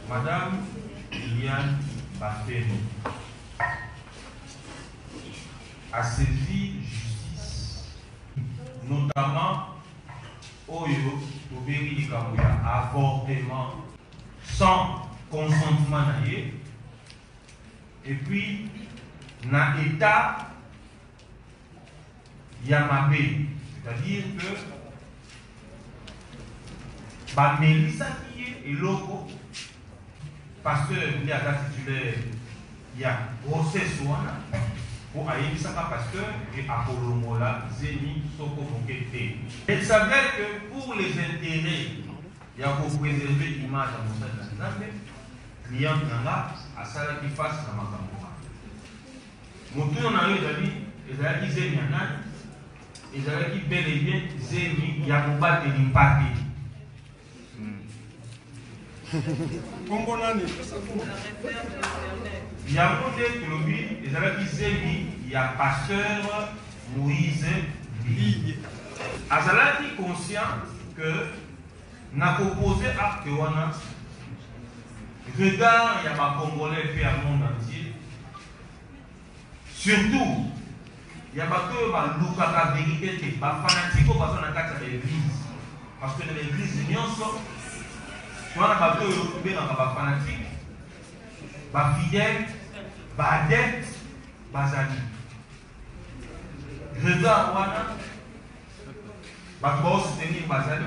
Madame Liliane Bafeno a saisi justice notamment oyo tobengi likambo ya avortement sans consentement na ye et puis na état ya mabe, c'est-à-dire que bamelisaki ye eloko. Pasteur nde aza titulaire ya grossesse wana, po ayebisaka pasteur ke akolongola zemi soko moke te. Il s'avère que pour les interets ya ko preserver image ya mosali na Nzambe, cliente na nga asalaki face na makambo wana. Motuna na yo ezali, ezalaki zemi ya nani? Ezalaki bel et bien zemi ya mobateli mpate. Kombo nani? Yango nde tolobi ezalaki zemi ya pasteur Moïse Mbiye. Azalaki conscient que na ko poser acte wana, regard ya ba congolais pe ya monde entier, surtout ya bato oyo balukaka verite te, ba fanatiques oyo baza na kati ya ba eglises, parce que na ba eglises nionso toza na bato oyo tobengaka ba fanatiques, ba fidèles, ba adeptes bazali. Regard wana bato bao soutenir bazali,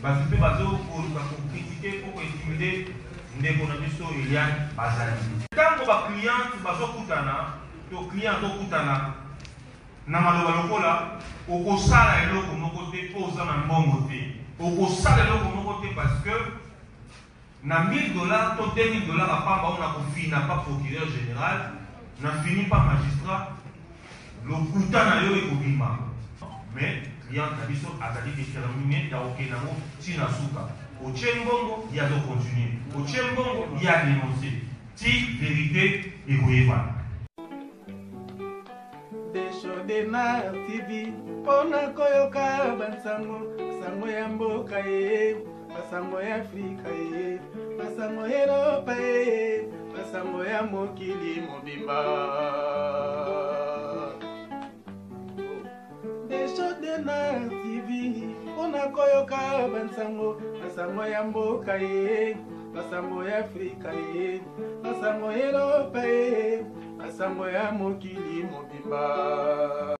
bato mpe bazo koluka ko critiquer mpo ko intimider ndeko na biso Eliane bazali. Tango ba clientes bazo kutana to client azo kutana na maloba lokola okosala eloko moko te mpo oza na mbongo te, okosala eloko moko te parce que Na 1000 dollars to 2000 dollars ya pamba oyo nakofina pa procureur general, nafini pa magistrat, lokuta na yo ekobima. Mais cliente na biso azali determine ya kokende yango ti na suka. Otie mbongo, ye azo continuer. Otie mbongo, ye a denoncer. Ti verite ekoyebana. Desho Denard TV mpona koyoka bansango sango ya mboka ye basango ya Afrika ye basango ya Eropa ye basango ya mokili mobimba. Desho Denard TV mpona koyoka bansango basango ya mboka ye basango ya Afrika ye basango ya Eropa ye basango ya mokili mobimba.